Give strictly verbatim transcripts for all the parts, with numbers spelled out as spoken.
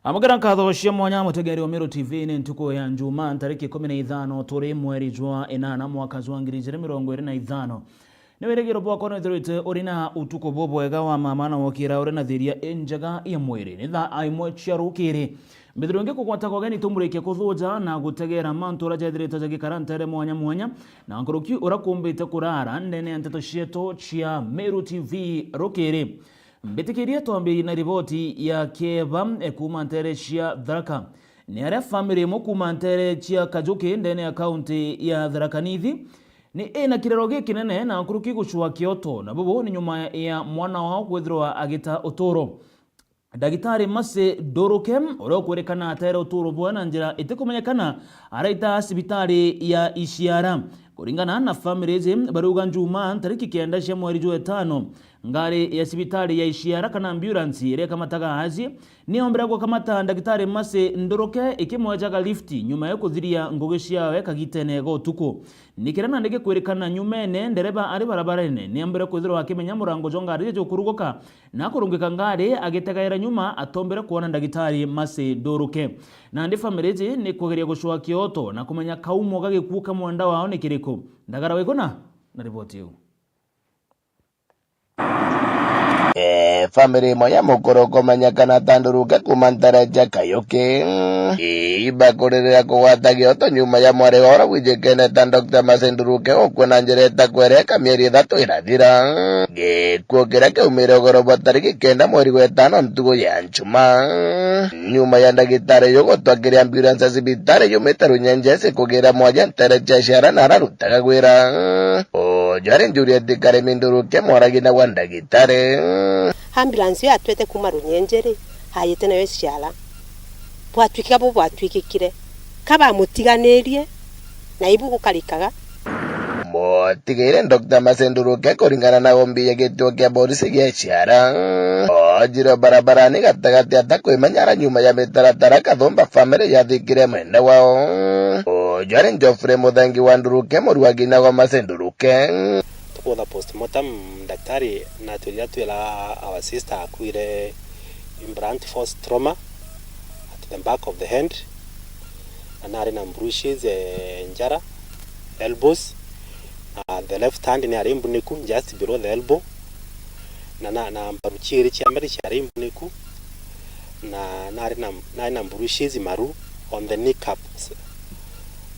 Amukira nkatho cia mwanya, mutegeri wa Meru T V, ni ntuku ya Njumaa, ntariki ikumi na ithano turi mweri jwa inana, mwaka jwa ngiri ijiri mirongo iri na ithano. Ni wirigiro bwakwa nwithirite uri na utuku bubwega wa mama na wokira uri na thiria injega ya mwiri. Ni thaa imwe cia rukiri. Mbithirwe ngikugwata kogeni tumurikie kuthuja na gutegera mantu uria jethirite jagikara ntere mwanya mwanya, na nkuruki uria kumbite kurara ndene ya nteto cietu cia Meru T V rukiri. Mbitikirie twambirie na riboti ya kieba, eh, kuuma ntere cia Tharaka. Ni aria family imwe kuuma ntere cia Kajuki ndene ya kaunti ya Tharaka Nithi ni ina kirero gikinene na nkuruki gucua kioto, na bubu ni nyuma ya mwana wao kwithirwa agita uturo. Ndagitari Mercy Nduruke, uria ukwirikana atere uturo bwe na njira itikumenyekana, araita cibitari ya Iciara. Kuringana na family iji, bariuga Njumaa ntariki kenda cia mweri jwa itano, ngari ya cibitari ya Iciara kana ambulance iria ikamataga aajie, ni yombire gukamata ndagitari Mercy Nduruke ikimwejaga lift nyuma ya kuthiria ngugi ciawe kagitene ga utuku. Ni kiria nandi gikwirikana nyumene, ndereba ari barabarene ni ambire kwithirwa akimenya murango jwa ngari jukuruguka, na akurungika ngari agitegaira nyuma, atombere kwona ndagitari Mercy Nduruke. Nandi family iji ni kugeria gucua kioto na kumenya kaumo ga gikuu ka mwenda wao ni kiriku. Ndagara Wiguna na riboti iu. Eh, family imwe ya mukuru kumenyekana ta Nduruke kuuma ntere cia Kayuki, ibakuririra kugwata gioto nyuma ya mwari wao uria wijikene ta Doctor Mercy Nduruke gukua na njira itakwereka mieri ithatu irathira. Gikuo kiria kiaumire ugoro bwa tariki kenda mweri wa itano ntuku ya Njumaa, nyuma ya ndagitari uyu gutwa kiri ambulance ya cibitari yumite Runyenjes kugira mwaja ntere cia Iciara na ararutaga wira. Uju ari Juliet Karemi Nduruke, mwaragina wa ndagitari. Ambulance iyo yatwete kuuma Runyenje ri, ayite nayo Iciara. Bwatwikika bu bwatwikikire. Ka bamutiganirie, na ibu gukarikaga. Mutigaire Doctor Mercy Nduruke kuringana na ombi ya gituo kia borisi gia Iciara. Ojire barabarani gatagati atakwimenya ara nyuma ya mitaratara kathumba family yathikire mwenda wao. Uju ari Geoffrey Muthengi wa Nduruke, muru wa ngina wa Mercy Nduruke. Tukuutha postmortem, daktari natwirire atwira our sister akuire in blunt force trauma at the back of the hand, na nari na bruises, eh, njara, elbows, na the left hand ni ari mbuniku just below the elbow, na, na, na mbaru ciiri cia mbere ciari mbuniku, na nari na, nari na bruises maru on the kneecaps,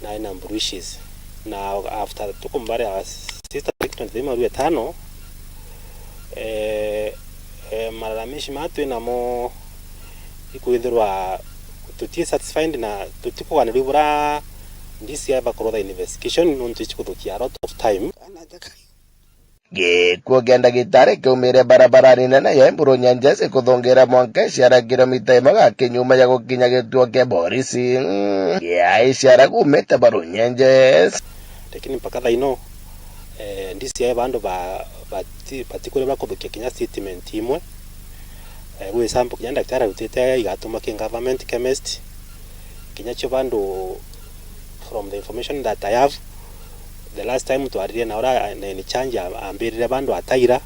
nari na bruises. Na after tukumbare our sister twenty-three maru etano, eh, eh, malalamishi ma twi namo ikwithirwa tuti satisfied na tutikuganirua bura D C I bakorwo the investigation, nontu ici kuthukia a lot of time. Gikuo kia ndagitari kiumire barabarani nene ya Embu Runyenjes kuthungira mwanka Iciara kilomita imwe ga kinyuma ya gukinya gituo kia borisi gia Iciara kumite ba Runyenjes. Lakini mpaka thaa ino, eh, D C I bandu ba, bati-, batikuria bakuthukia kinya statement imwe. Eh, gwi sample kinya ndagitari arutite igatuma ki government chemist. Kinya cio bandu, from the information that I have, the last time twaririe na ura in charge a-, ambirire bandu ataira.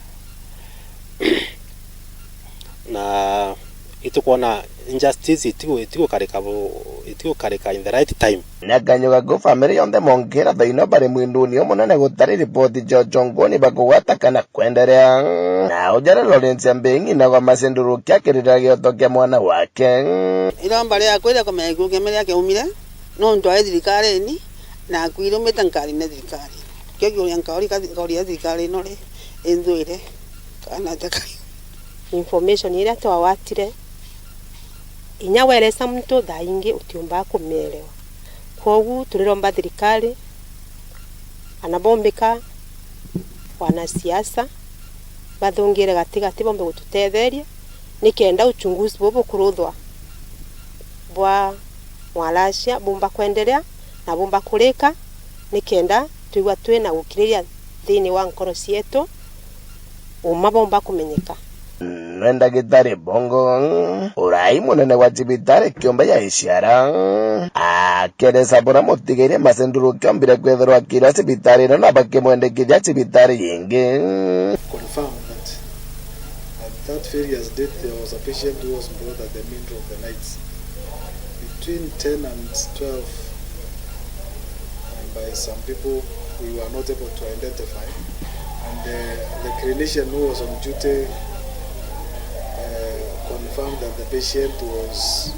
Na itukwona injustice itigu-, itigukarika bu-, itigukarika in the right time. Na kanyuga ku family yonthe monkira thaino bari mwinduni umunene gutari ripoti cia uchunguni bakugwata kana kwenderea. Na ujara Lawrence Ambingi na gwa Mercy Nduruke akirira gioto kia mwana wake. Iromba riakwa ria kumenya gikuo kia Mercy kiaumire, nontu ari thirikarini, na akuire umite nkari na thirikari. Kio kiuria nkauri ka-, nkauri ya thirikari ino ri, inthwire kana ata kai. Information iria twawatire, inya weresa muntu thaa ingi utiumbaga kumielewa. Kwogu turiromba thirikari, ana bombika, wanasiasa, bathungire gatigati bombe gututetheria, nikenda uchunguzi bubu bukuruthwa bwa Mwalacia bumba kwenderea na bumba kurika, nikenda twigua twina gukiriria thiini wa nkoro cietu, uma bomba kumenyeka. Nwe ndagitari Bongo, urai munene wa cibitari kiumbe ya Iciara, akeresa bura mutigaire Mercy Nduruke ombire kwithirwa akira cibitari ino na bakimwendekithia cibitari yingi. Confirm that at that various date there was a patient who was brought at the middle of the night. Between ten and twelve, and by some people we were not able to identify. And uh, the clinician who was on duty uh, confirmed that the patient was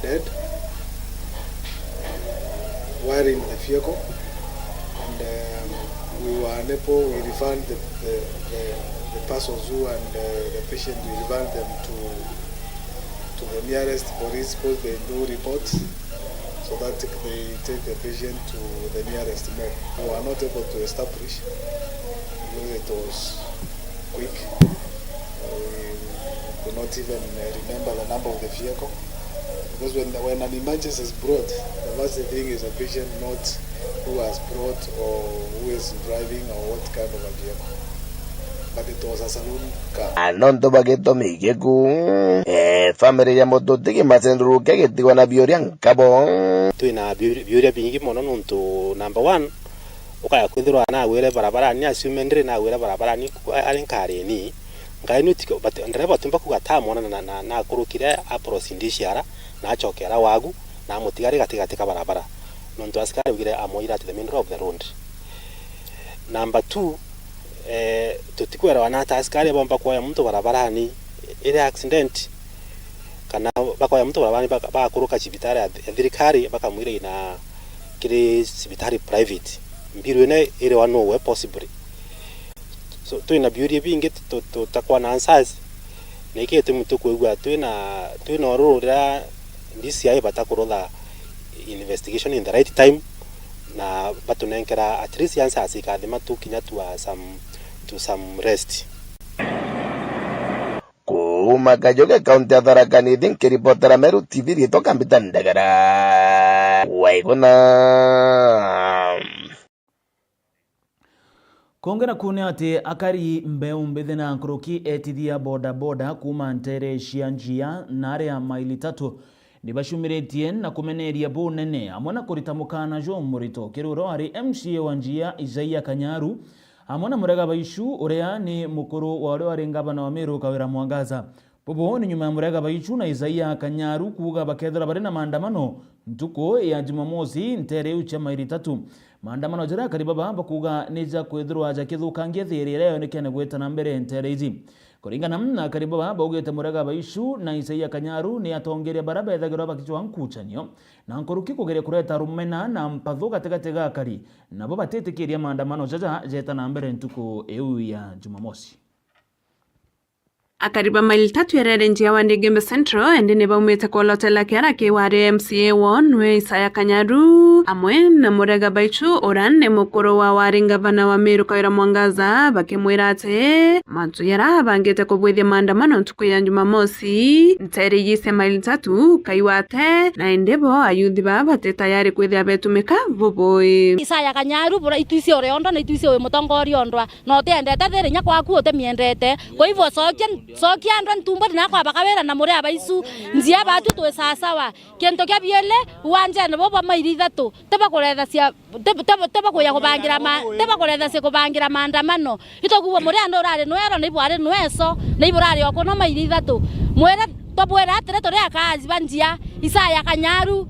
dead while in the vehicle. And um, we were unable, we referred the, the, the, the persons who and uh, the patient, we referred them to to the nearest police post, they do report so that they take the patient to the nearest morgue. We were not able to establish because it was quick. We could not even uh, remember the number of the vehicle because when, when an emergency is brought, the first thing is a patient, not who has brought or who is driving or what kind of a vehicle. But it was a saloon car. Na nontu bwa gitumi giku, eh, family ya Mututi Kimacenduruke gitigwa na biuria nkabo. Twina biu-, biuria bingi mono nontu number one, ukaya kwithirwa nagwire barabarani, assumedly nagwire barabarani ku-, ari nkarini. Ngai ni utiko-, but ndereba utiumba kuuga ta amwona na, na, na, nakurukire apros ndiciara, na acokera wagu, na amutigari gatigati ka barabara. Nontu askari augire amwira at the middle of the road. Number two, eh, tutikwerawa na ata askari bomba kwoya muntu barabarani iri accident, kana bakoya muntu barabarani baka-, bagakuruka cibitari ya thi-, ya thirikari, bakamwira ina kiri cibitari private. Mbiru ino iriwa nowe possibly. So, twina biuria bingi tu-, tu-, tutakwa na answers, na iki gitumi tukwigua twina, twina ururu riria D C I bata kurutha investigation in the right time, na batunenkera at least answers ikathima tu kinya to, uh, some, to some rest. Kuuma Kajuge, kaunti ya Tharaka Nithi, nkiripotera Meru T V, riitwa Kambita Ndagara. Waiguna. Kongi naku ni ati akari mbeu mbithi na nkuruki etithia bodaboda kuuma nteere cia Njia na aria Maili Tatu ni bacumiritie na kumeneria bunene amwe na kurita mukana jumurito kiri uria wari M C A wa Njia, Isaia Kanyaru, amwe na Murega Baichu, uria ni mukuru wa uria wari ngavana wa Meru, Kawira Mwangaza. Bubu ni nyuma ya Murega Baichu na Isaia Kanyaru kuuga bakethirwa bari na maandamano ntuku ya Jumamosi nteere iu cia Maili Tatu. Maandamano jaria akari baba bakuuga ni ja kwithirwa jakithukangia thiiri iria yonekene gwita na mbere nteere iji. Kuringana na akari baba baugite, Murega Baichu na Isaia Kanyaru ni atongeria baria bethagirwa bakicwaa nkuchanio na nkuruki kugeria kureta rumena na mpathu gatigati ga akari, nabo batitikiria maandamano jaja jeta na mbere ntuku iu ya Jumamosi. Akari ba Maili Tatu iria iri Njia wa Igembe Central, indi ni baumite kwolotela kiara ki wari M C A wao nwe Isaia Kanyaru, amwe na Murega Baichu, uria ni mukuru wa wari ngavana wa Meru, Kawira Mwangaza, bakimwira ati mantu jaria abangite kubwithia maandamano ntuku ya Jumamosi nteere iji cia Maili Tatu kaigwate, na indi bo ayuthi baa bati tayari kwithia betumika bubui. Isaia Kanyaru, bura itu isi uri ondwa na itu isi wi mutongoria ondwa. Na utiendete thiri inya kwaku utimiendete. Kwa hivyo, cokia, cokia andwa ntumburi na kwamba Kawira na Murega Baichu. Njia batu twi sawasawa. Kintu kia biiri, uwanjene bubu bwa Maili Ithatu, tibakurethecia, tib-, tib-, tibakuya kubangira ma-, tibakurethecia kubangira maandamano. Itukuuga Murega ni urari nwero, na ibwari nweso, na iburari okuno Maili Ithatu. Mwire, tubwire atiri, turi akaazi ba Njia, Isaia Kanyaru,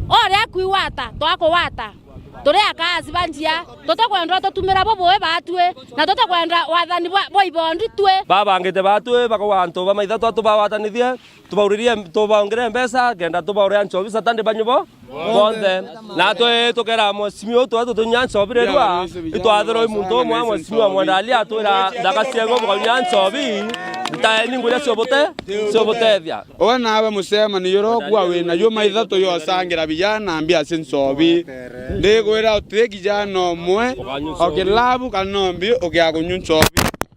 uria kwigwata, twakuwata. Turi akaazi ba Njia, tutikwenda ututumira bubui baatui, na tutikwenda wathani bwa, bwa ibondi tui. Babangite baatui bakauga antu ba Maili Ithatu tubagwatanithie, tubauririe, tubaongere mbeca, kenda tubauria nchobi Saturday banyubo bonthe. Na twi tukera mheshimiwa utu atutunyia nchobi rirua, itwathirwa i muntu umwe, mheshimiwa Mwendalia atwira, "Nthaka cieng'u bukaunyia nchobi, ntaeni nguria ciubute-, ciubutethia." Uwe nawe mucemanio uria ukuwa wina juma ithatu yosangira bijana mbia cia nchobi. Ndikwira uti kijana umwe o kilabu kana umbi ukia kunywa nchobi.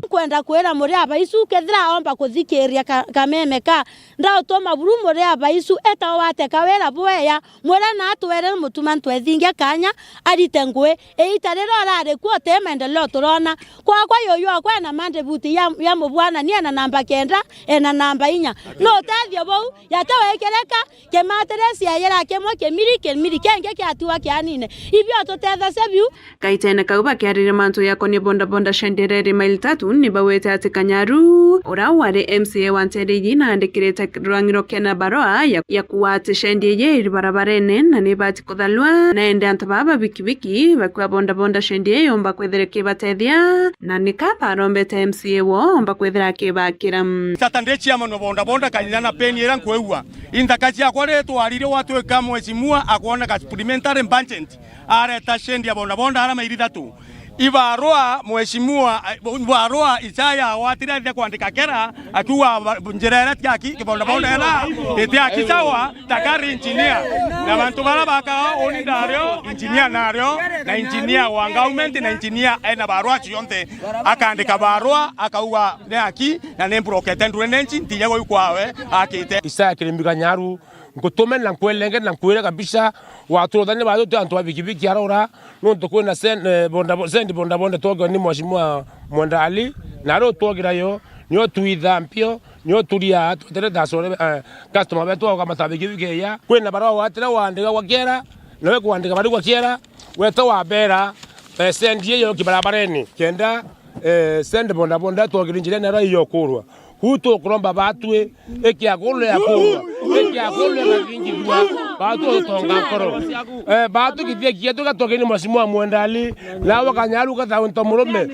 Nkwenda kwira Murega Baichu, kethira omba kuthikiria ka-, kameme ka ndautuma buru, Murega Baichu eta wate Kawira bweya, mwire na atwere mutuma ntwethingia kanya arite ngui. Iita riria urari kuo uti maendeleo turona. Kwakwa yuyu okwa ena mande buti ya, ya mubwanani ena namba kenda, ena namba inya. No utethio buu, yate wikirika, kimatirisi yayira kimwe kimiri, kimiri kingi kiatiwa kianine. Ibio tutethecia biu. Kaitene kau bakiariria mantu yakonie bodaboda cia ndereri Maili Tatu ni Baugite ati Kanyaru, uria wari M C A wa nteere iji, naandikirite rurang'iro kena baroa ya, ya kuuga ati stendi iji iri barabarene na ni ibati kutharua, na indi antu baa ba bikibiki bakua bodaboda stendi ii yumba kwithira ikibatethia, na nika barombete M C A woo omba kwithira akibakira. Saturday chairman wa bodaboda kanyina na peni iria nkwigua. Inthaka ciakwa ri twarire gwatwika mheshimiwa akwoneka supplementary budget, areta stendi ya bodaboda ara mairi ithatu. Ibarua mheshimiwa, ibarua Isaya agwatire athithia kwandika kera, akiuga ba-, njira iria ti aki, kibondabonda iria iti aki sawa, takari engineer. Na bantu baria bakaga uni ndario, engineer nario, na engineer wa government, na engineer ena barua cionthe. Akandika barua, akauga ni aki, na ni mburokete drainage, ntinya gwa kwawe akite. Isaya Kirimbi Kanyaru, ngutume na nkwelenge na nkwire kabisa, waturuthania batu ti antu ba bikibiki arora, nontu kwina sen-, eh, bonda-, sendi bondabonda twogwa ni Mheshimiwa Mwenda Ali, na ari utwogira yo, nio twitha mpio, nio turia twetere thasore, eh, customer betu akamata bikibiki ya. Kwina barua watire wandika gwa kiera, nawe kwandika bari gwa kiera, weta wabera, eh, sendi iyo kibarabareni, kenda, eh, sendi bondabonda twogire njirene ara iyo kurwa. Kuu tukuromba batwi, ikiagulu ya kurwa, ikiagulu ya kathingithua, batwi utonga nkoro. Eh, batwi kithia kietu gatwakini Mheshimiwa Mwenda Ali, nawe Kanyaru gathaunto murume.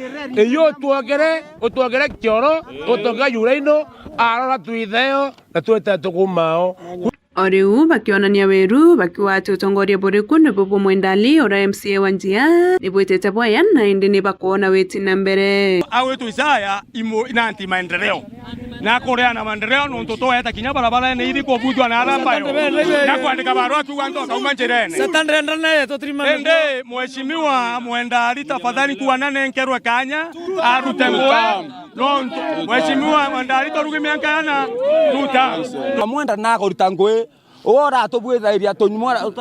Iyo utwogere, utwogere kioro, utwogere yuraino, arora twitheo, na twite tukumao. O riu bakionania weru, bakiuga ati utongoria buriku nibu bumwe Ndali, uria M C A wa Njia, nibwitite bwaya na indi nibakwona witi na mbere. Agwitwa Isaya imu-, ina anti maendeleo. Na kureana maendeleo nontu tweta kinya barabarene iri kubujwa na ara mbayo. Na kwandika barua akiuga antu akauma njirene. Satani renda naye tutirima. Indi Mheshimiwa Mwenda Ali, tafadhali kuwa nanenkerwe kanya arute ngwe. Nontu Mheshimiwa Mwenda Ali turugi mianka yana two terms. Mwenda nakuruta ngui. Uwe uratubwithairia tunyumwa,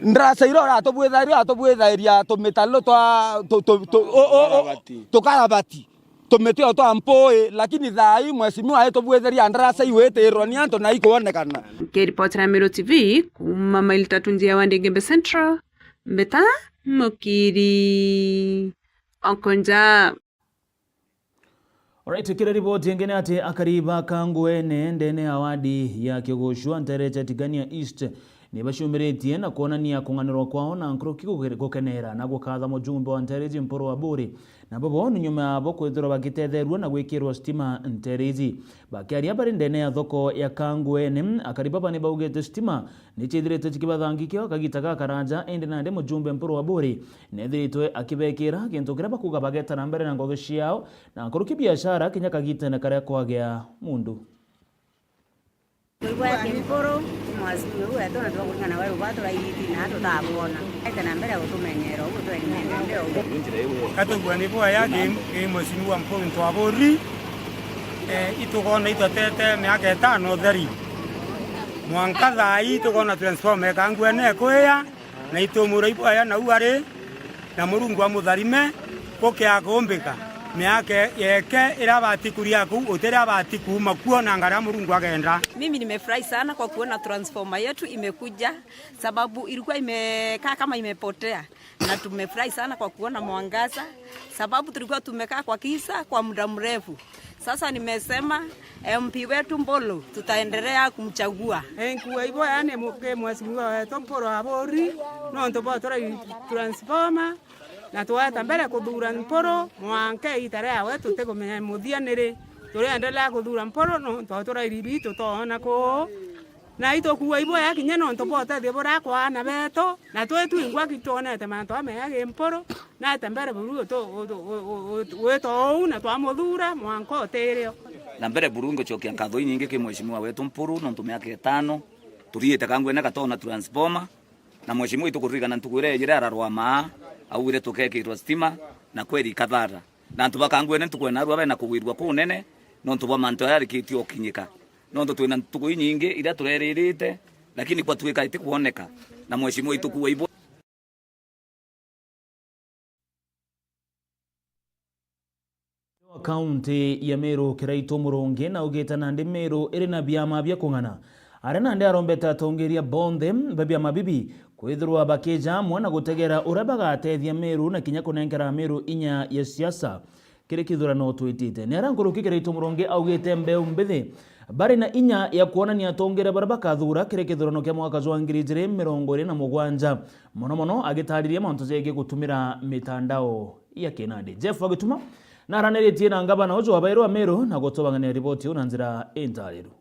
ndaraca iria uratubwithairia, uratubwithairia tumitalo twa, tu, tu, tu, u, u, u, tukarabati, tumiti o twa mpui, lakini thaa ii mheshimiwa aitubwithiria ndaraca iu itirwa ni antu na ikwonekana. Nkiripotera Meru T V kuuma maili tatu njia wa Ndingembe Central, Mbeta Mukiri Okonja. Alright, kiri riboti ingi ni ati akari ba Kangwene ndene ya wadi ya Kigocua ntere cia Tigania East ni baciumiritie na kwonania kung'anirwa kwao na nkuruki guke-, gukenera na gukatha mujumbe wa ntere iji Mpuru Aburi. Na bobo ni nyuma yabo kwithirwa bagitetherua na gwikirwa stima ntere iji. Bakiaria bari ndene ya thoko ya Kangwene, akari baba ni baugite stima ni ciithirite cikibathangikia o kagita gakaraja, indi nandi mujumbe Mpuru Aburi nethiritwe akibekira gintu kiria bakuga bageta na mbere na ngugi ciao, na nkuruki biashara kinya kagitene karia kwagea mundu. Kwigua ya Kimpuru, mwasimu uyu wetu na twakuringana weru bwa turairiti na tutabwona. Ete na mbere gutumenyera uguo twendi maendeleo. Katugua ni bwaya ki, ki mwasimu wa Mpuru ntwaburi, eh, itukona itwatete miaka itano theri. Mwanka thaa ii tukona transformer ikangwene ikuiya, na itumura ibwaya nau ari, na Murungu amutharime, gukiakumbika. Miaka yeke iria abati kuria kuu, utiri abati kuuma kuo na ngaria Murungu agenda. Mimi nimefurahi sana kwa kuona transformer yetu imekuja, sababu ilikuwa imekaa kama imepotea, na tumefurahi sana kwa kuona mwangaza, sababu tulikuwa tumekaa kwa kisa kwa muda mrefu. Sasa nimesema M P wetu Mbulu tutaendelea kumchagua. Nkua ibo yani muke mwesimiwa wetu Mpuru Aburi, nontu bwa turai transformer, na tweta mbere kuthura Mpuru, mwanka iita riawe tutikumenya muthia niri. Turiendelea kuthura Mpuru, nontu turairibi tutoona kuu. Na itukuua iboya kinya nontu bwa utethio buria kwa aana betu, na twi twingwa ki twonete mantu amega ki Mpuru, nate mbere buru utu-, utu-, u-, u-, u-, wita uu na twamuthuura mwanka utirio. Na mbere buru ngucokia nkatho inyingi ki mweshimiwa wetu Mpuru nontu miaka itano tuthiite Kangwene gatona transformer, na mweshimiwa itu kuririkana ntuku iria ejire ararwa maa, augire tukekirwa stima, na kweri ikathara. Na antu ba Kangwene ntuku ena arua bena kugwirua kunene nontu bwa mantu aya arikitie ukinyika. Nontu twina ntuku inyingi iria tureririte, lakini kwatuika itikwoneka. Na mweshimiwa itukuua ibo. Wa kaunti ya Meru Kiraitu Murungi na augite nandi Meru iri na biama bia kung'ana. Aria nandi arombete atongeria bonthe ba biama bibi kwithirwa bakija amwe na gutegera uria bagatethia Meru na kinya kunenkera Meru inya ya siasa. kiri kithurano twitite. Ni aria nkuruki Kiraitu Murungi augite mbeu mbithi bari na inya ya kwonania atongeria baria bakathuura kiri kithurano kia mwaka jwa ngiri ijiri mirongo iri na mugwanja, mono mono agitaariria mantu jegie gutumira mitandao ya kinandi. Jeff Wagituma naraniritie na ngavana uju wa Bairu wa Meru na gutubang'ania riboti iu na njira intaariru.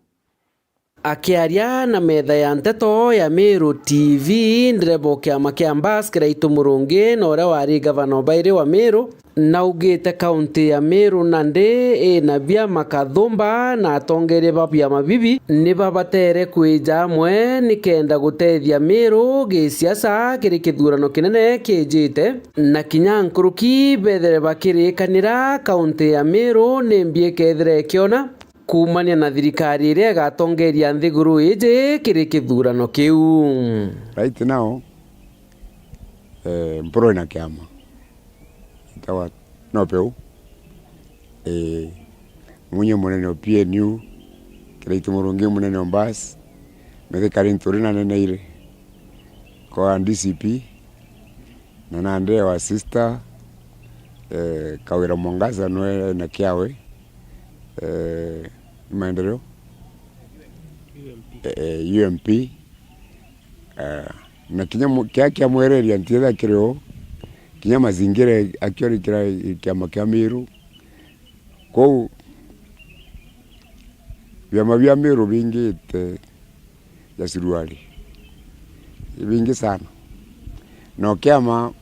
Akiaria na metha ya nteto ya Meru T V, ndereba o kiama kia Mbas Kiraitu Murungi na uria wari gavana o Bairu wa Meru, naugite kaunti ya Meru nandi ina biama kathumba na atongeria ba biama bibi ni babatere kwija amwe nikenda gutethia Meru gisiasa kiri kithurano kinene kiijite, na kinya nkuruki bethere bakirikanira kaunti ya Meru ni mbi ikethira ikiona kuumania na thirikari iria igatongeria nthiguru iji kiri kithurano kiu. Right now, eh, Mpuru ina kiama gitagwa Nopeu. Eh, Munyi munene o P N U, Kiraitu Murungi munene o Mbas, Mithika Linturi naneneire kwa D C P, na nandi wa sister, eh, Kawira Mwangaza nwe na kiawe, eh, ni maendeleo, eh, eh, U M P, eh, na kinya mu-, kia, kia mwereria ntietha kiri o, kinya mazingira akiorikira kiama kia Miru. Kou biama bia Miru bingite ya suruari. Ibingi sana. Na o kiama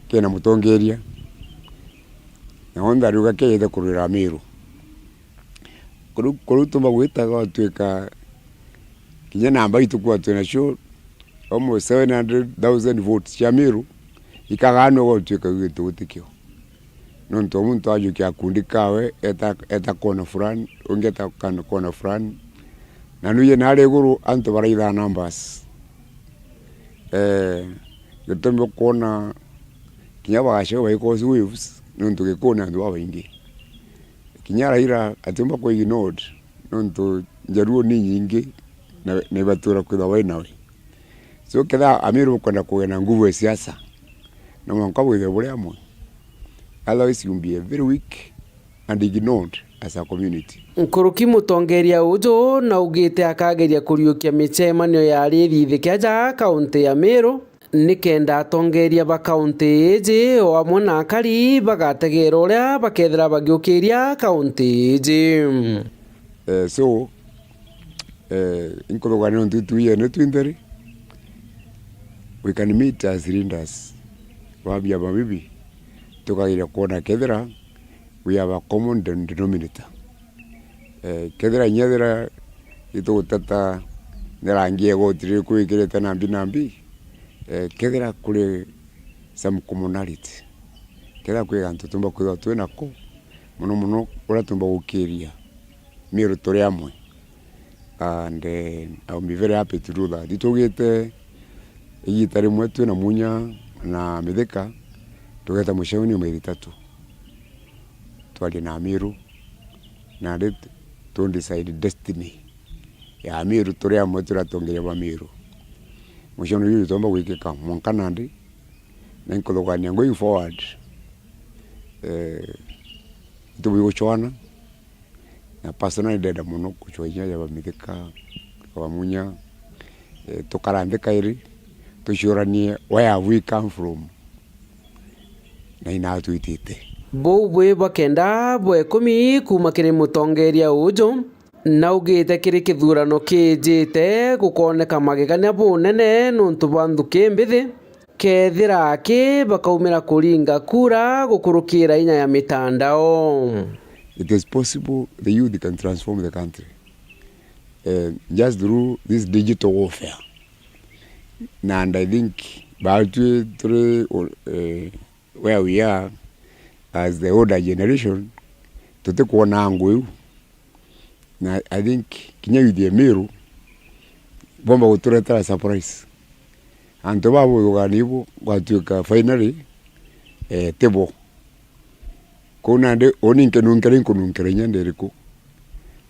kina mutongeria. Na onthe ariuga kiejete kurwira Miru. Kuru, kuru tumba gwita gwatuika kinya namba itu kwa twina cio almost seven hundred thousand votes cia Miru ikagaanua gwatuika gwitu gutikio. Nontu o muntu ajukia gakundi kawe, eta, eta kona fulani, ungi eta kan-, kona fulani. Na nuye nari iguru antu baraithaa numbers. Eh, gitumi ukwona kinya bagacagua bai cause waves, nontu Gikuu ni antu babaingi. Kinya Raila atiumba ku ignored, nontu Njaruo ni nyingi, na, na ibatura kwithirwa bai nawe. So, kethira Amiru bukwenda kugea na nguvu ya siasa, no mwanka bwithirwe buri amwe. Otherwise, you'll be a very weak and ignored as a community. Nkuruki mutongeria uju naugite akageria kuriukia micemanio ya arithithikia ja kaunti ya Meru, nikenda atongeria ba kaunti iji o amwe na akari bagategeera uria bakethira bagiukiria kaunti iji. Eh, so, eh, inkuthugania nontu itui yene twinthe ri, we can meet as leaders ba biama bibi, tukageria kwona kethira we have a common den-, denominator. Eh, kethira inya ethira ituguteta ni rangi ya igoti ririku wikirite nambi nambi, eh, kethira kuri some commonality, kethira kwi gantu tumba kwithirwa twi nako, mono mono uria tumba gukiria Miru turi amwe. And, eh, I'll be very happy to do that. Itugite igita rimwe twina Munya na Mithika, tugeta mucemanio mairi tatu. Twarie na Amiru, nandi tu decide destiny ya Amiru, turi amwe turi atongeria ba Miru. Mucemanio juu jutomba gwikika mwanka nandi, na inkuthugania going forward, eh, itubui gucwana, na personally ndenda mono gucwa inya ya ba Mithika, ba Munya, eh, tukara nthi kairi, tuciuranie, where have we come from? Na inaa twitite. Buu bwi bwa kenda bwa ikumi kuuma kiri mutongeria uju, naugite kiri kithurano kiijite gukooneka magegania bunene nontu bwa nthuki mbithi, kethira aki bakaumira kuringa kura gukurukira inya ya mitandao. It is possible the youth can transform the country. Eh, just through this digital warfare. Na, and I think, baatwi turi, eh, where we are as the older generation, tutikwona angu iu. Na I think kinya youth ya Miru bomba guturetera surprise. Antu baba buthugani ibo gwatuika finally, eh, tibo. Kou nandi, uni nkinunkira, inkununkira inya ndiriku?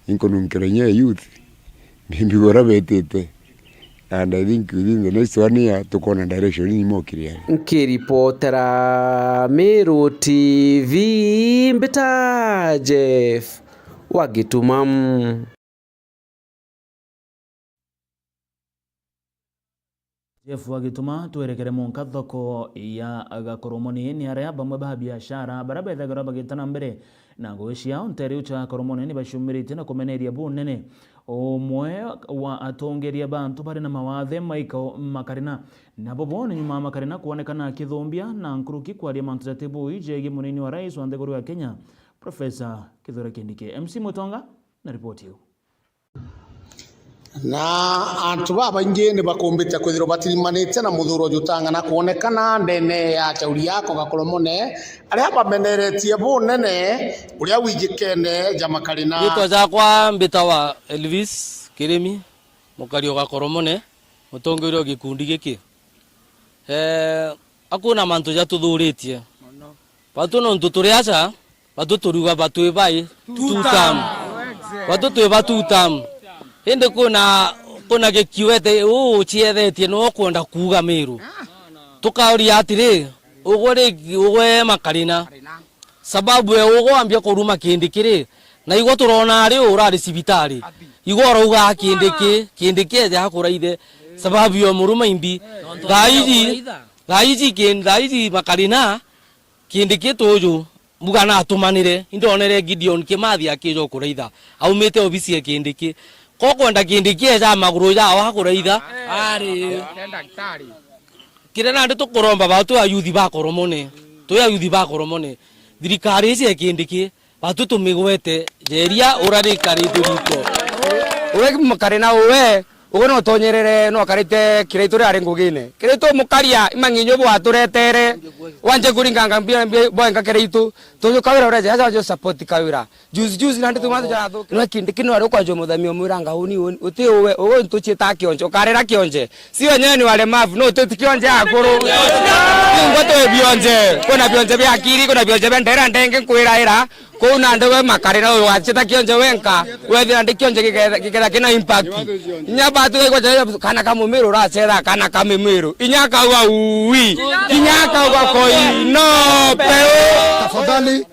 Inkununkira inya ya youth, mbi-, mbigua uria betite. And I think within the next one year, tukoona direction imokire ari. Nkiripotera Meru T V, mbita Jeff wa Gituma. Jeff wa Gituma, twerekere mwanka thoko ya Gakoromoni, ni aria bamwe ba biashara baria bethagirwa bagita na mbere na ngugi ciao nteere iu cia Gakoromoni ni baciumiritie na kumeneria bunene umwe wa atongeria ba antu bari na mawathe, Michael Makarina. Nabo bo ni nyuma ya Makarina kwonekana akithumbia na nkuruki kwaria mantu jati bui jegie munini wa rais wa nthiguru ya Kenya, Professor Kithure Kindiki. M C Mutonga na ripoti iu. Na antu babaingi ni bakumbite kwithirwa batirimanite na muthuro jutang'ana kwonekana ndene ya chauri yako Gakoromone, aria bameneretie bunene uria wijikene ja Makarina. Ritwa jakwa mbitawa Elvis Kirimi, mukari o Gakoromone, mutongeria o gikundi giki. Eh, akwina mantu jatuthuritie. Batu nontu turi aca, batu turiuga batu ibai two term. Batu twiba two term. Indi kwina, kwina gikiwete uu uciethetie no kwenda kuuga Miru. Tukauria atiri, ugwe ri, ugwe Makarina. Sababu e ugwe wambia kuruma Kindiki ri, na igwe turona ari urari cibitari. Igwe urauga Kindiki, Kindiki eja akuraithe. Sababu yo muruma imbi. Thaa iji, thaa iji kin-, thaa iji Makarina, Kindiki tuju, mbuga natumanire, indonere Gideon Kimathi akija kuraitha. Aumite obisi ya Kindiki. Ko kwenda Kindiki eja maguru jao akuraitha. Ari. Kiria nandi tukuromba batu ayuthi ba Koromone, twi ayuthi ba Koromone, thirikari iji ya Kindiki, batu tumigwete, jeria urarikarite riko. Uwe Makarina uwe, uwe no utonyerere, no akarite Kiraitu ri ari ngugine. Kiraitu mukaria, imang'inyo bwaturetere, wanje kuringanga mbia, mbia, bwenga Kiraitu, tuju Kawira ureje, aja wanje support Kawira. Juzi, juzi, nandi tumantu jarathuka. No Kindiki no ari ukwanjwa muthamia umwira ngauni, uti uwe, uwe ntuchita kionje, ukarera kionje. Si wenyewe ni walemavu, no uteti kionje akuru. Ingwe twi bionje. Kuna bionje bia akiri, kuna bionje bia ndera ndenge nkwiraira. Kuu nandi we Makarina uyu wachita kionje wenka, wethira ndi kionje giketha, giketha kina impact. Nya batu gaigwa jaja kana ka Mumiru uracetha kana ka Mimiru. Inya akauga ui. Inya akauga koi. No, peu. Tafadhali,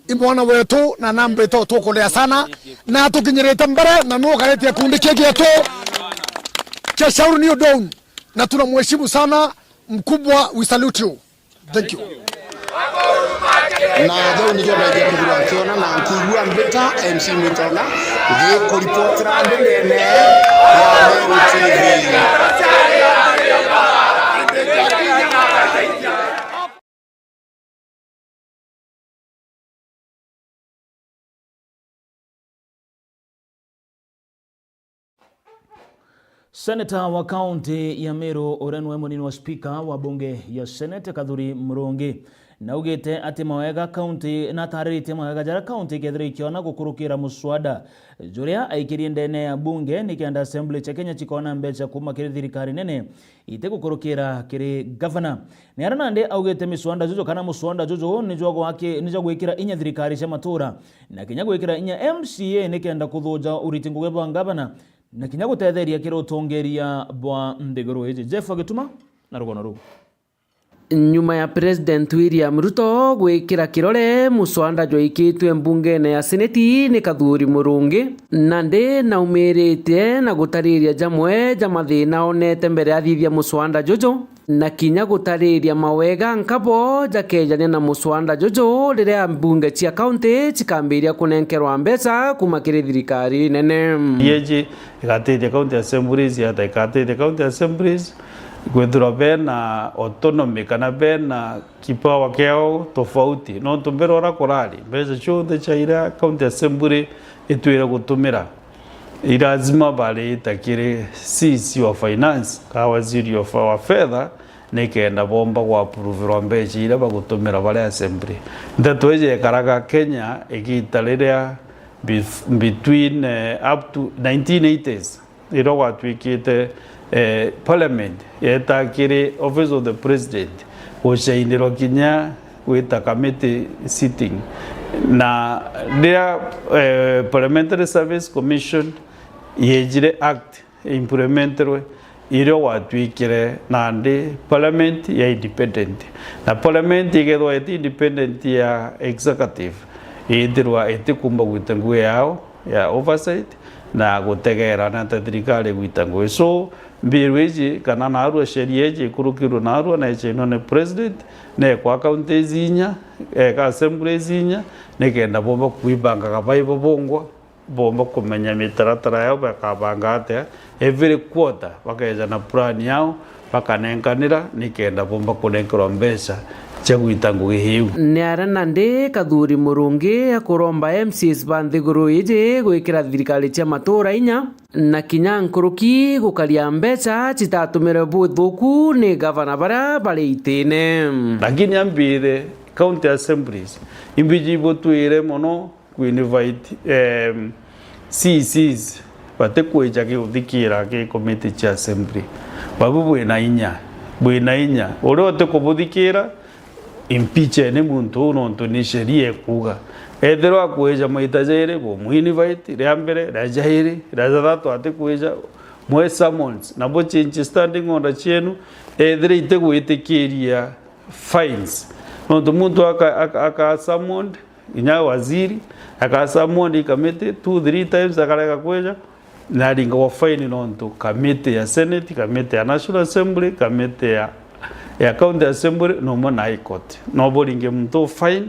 i mwana wetu na nambite tukulia sana, na tukinyirite mbere, na nukarite gikundi kii gietu kia Shauri New Dawn, na tunamheshimu sana mkubwa, we salute you. Thank you. Na jau nijo ndaija kwithirwa nkiona na nkiigua mbita M C Mutonga, ngikuripotera ndi ndene ya Meru T V. Seneta wa kaunti ya Meru, uria niwe munini wa spika wa bunge ya Senate, Kathuri Murungi, naugite ati mawega kaunti, natariritie mawega jaria kaunti ikethira ikiona gukurukira muswada juria aikirie ndene ya bunge nikenda Assembly cia Kenya cikona mbeca kuma kiri thirikari nene itigukurukira kiri gavana. Ni aria nandi augite miswanda juju kana muswanda juju ni jwa gwaki-, ni jwa gwikira inya thirikari cia matura, na kinya gwikira inya M C A nikenda kuthuja uriti ngugi bwa ngavana, na kinya gutetheria kiri utongeria bwa nthiguru iji. Jeff Agituma na rugono ruu. Nyuma ya President William Ruto gwikira kirore muswanda jwaikitwe mbungene ya Seneti ni Kathuri Murungi, nandi naumirite na gutariria jamwe ja mathina onete mbere athithia muswanda juju, na kinya gutariria mawega nkabo jakejania na muswanda juju riria mbunge cia kaunti cikambiria kunenkerwa mbeca kuma kiri thirikari nene. Yeji igatethia county assemblies, yata igatethia county assemblies kwithirwa bena autonomy kana bena kipawa kiao tofauti. Nontu mbere uria kurari, mbeca cionthe cia iria county assembly itwire gutumira, i lazima barita kiri C C wa finance, kana waziri wa fe-, wa fedha, nikenda bomba gwapuruvirwa mbeca iria bagutumira bari assembly. Nteto iji ikaraga Kenya igita riria bef-, between, eh, up to nineteen eighties, riria gwatwikite, eh, parliament yeta kiri office of the president gucainirwa kinya gwita committee sitting, na riria, eh, Parliamentary Service Commission yejire act implementerwe, Irio gwatuikire nandi parliament ya independent, na parliament ikethirwa iti independent ya executive, iithirwa itikumba gwita ngugi yao ya oversight na gutegeera na ta thirikari igwita ngugi. So, mbiru iji kana naarua sheria iji ikurukirwe naarua na ichainwa ni president, neekwa counties inya, eeka assemblies inya, nikenda boomba kwibangaga baibo bongwa, boomba kumenya mitaratara yao bakabanga atia. Every quarter bakeeja na plan yao, bakanenkanira nikenda boomba kunenkerwa mbeca cia gwita ngugi iu. Ni aria nandi Kathuri Murungi akuromba M C As ba nthiguru iji gwikira thirikari cia matura inya, na kinya nkuruki gukaria mbeca citatumire buthuku ni gavana baria bari itine. Lakini ambire county assemblies imbiji ibutwire mono ku invite, em, C Cs batikwija ki uthikira ki committee cia assembly. Babu bwina inya, bwina inya. Uria utikubuthikira, impeacheni muntu uu nontu ni sheria ikuuga. Ethirwa akwija maita jairi, bumu invite, ria mbere, ria jairi, ria jathatu atikwija, mwe summons, na buchange standing order cienu, ethira itigwitikiria fines. Nontu muntu aka, aka, aka summoned, inya waziri, aka summoned i committee two, three times, akarega kwija, naringagwa fine nontu committee ya Senate, committee ya National Assembly, committee ya, ya County Assembly, nomwe na High Court. No buringe muntu uu fine,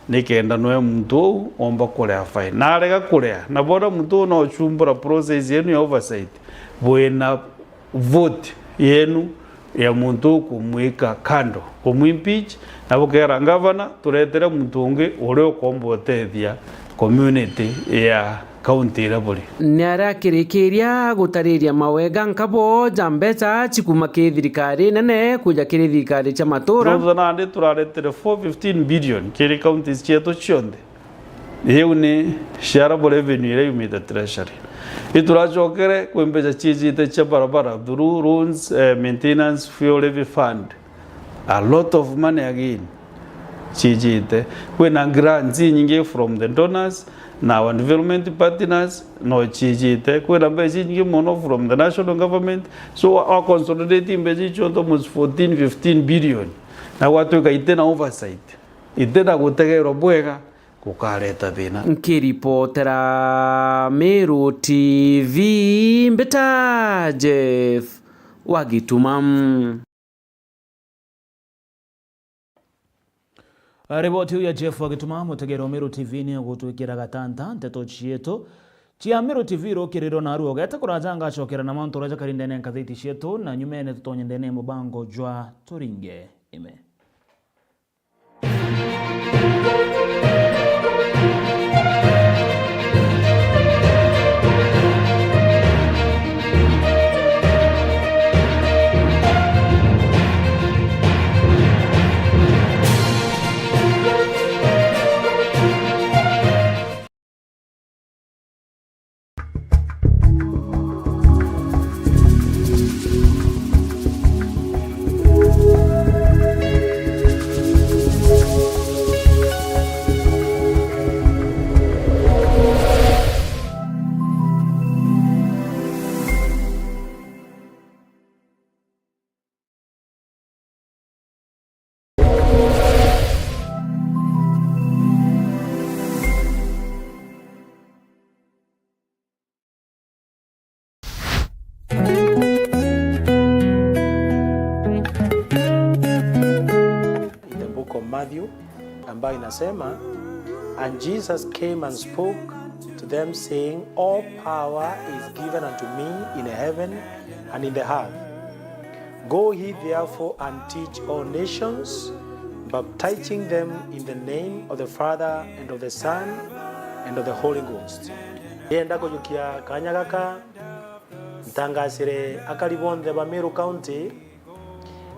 nikenda nwe muntu uu omba kurea fine. Narega kurea, na bona muntu uu nochumbura process yenu ya oversight, bwina vote yenu ya muntu uu kumwika kando, kumwimpeach, na bukeera ngavana, turetere muntu ungi uria ukomba utethia community ya county iria buri. Ni aria akirikiria gutariria mawega nkabo ja mbeca cikuma kiri thirikari nene kuja kiri thirikari cia matura. Nontu nandi turaretere four fifteen billion kiri counties cietu cionthe. Iu ni shareable revenue iria yumite treasury. Ituracokere kwi mbeca ciijite cia barabara through roads, eh, maintenance, fuel levy fund. A lot of money again ciijite. Kwina grants inyingi from the donors na our development partners no ciijite. Kwina mbeca inyingi mono from the national government. So, wa, wa consolidate mbeca icio almost fourteen, fifteen billion. Na gwatwika itina oversight, itina gutegerwa bwega, gukareta thina. Nkiripotera Meru T V, mbita Jeff wa Gituma. Riboti iu ya Jeff wa Gituma, mutegeri wa Meru T V, ni egutwikira gatanta nteto cietu cia Meru T V rukiriro na aruogete kuraja ngacokera na mantu uria jakari ndene ya ngathiti cietu, na nyumene tutonye ndene ya mubango jwa Turinge Ime. In the book of Matthew, ambayo inasema, "And Jesus came and spoke to them, saying, 'All power is given unto me in heaven and in the earth. Go ye therefore and teach all nations, baptizing them in the name of the Father and of the Son and of the Holy Ghost.'" Ndienda kujukia kanya gaka ntangasire akari bonthe ba Meru County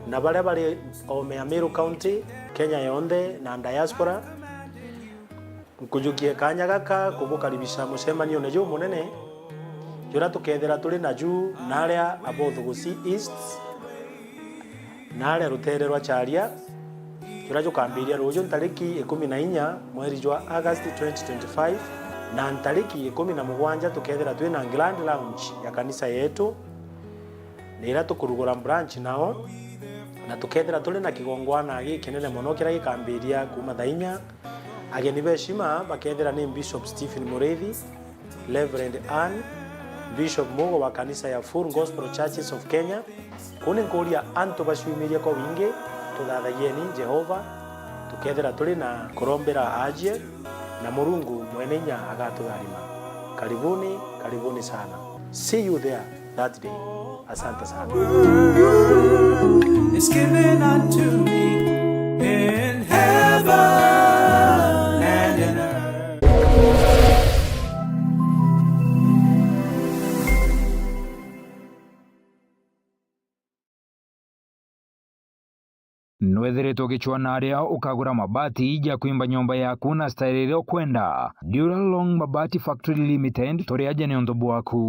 na baria bari ome ya Meru County, Kenya yonthe na diaspora. Nkujukie kanya gaka kubukaribisha mucemanione jumunene juria tukethira turi naju naria Abothugusi East, naria rutere rwa Charia, juria jukambiria ruju ntariki ikumi na inya mweri jwa August twenty twenty-five, na ntariki ikumi na mugwanja tukethira twina grand launch ya kanisa yetu. Riria tukurugura branch nao, na tukethira turi na kigongwana gikinene mono kiria gikambiria kuuma thaa inya, ageni ba heshima bakethira ni Bishop Stephen Muriithi, Reverend Ann, Bishop Mugo wa kanisa ya Full Gospel Churches of Kenya. Kuu ni nkuuria antu baciumirie kwa wingi, tuthathaieni Jehova, tukethira turi na kurombera aajie, na Murungu mwene inya agatutharima. Karibuni, karibuni sana. See you there that day. Asante sana. Is given unto me in heaven and in earth. Nwethiritwe ugicwaa na aria ukagura mabati ja kwimba nyomba yaku na style iria ukwenda. Dura Long Mabati Factory Limited, turi aja ni untu bwaku.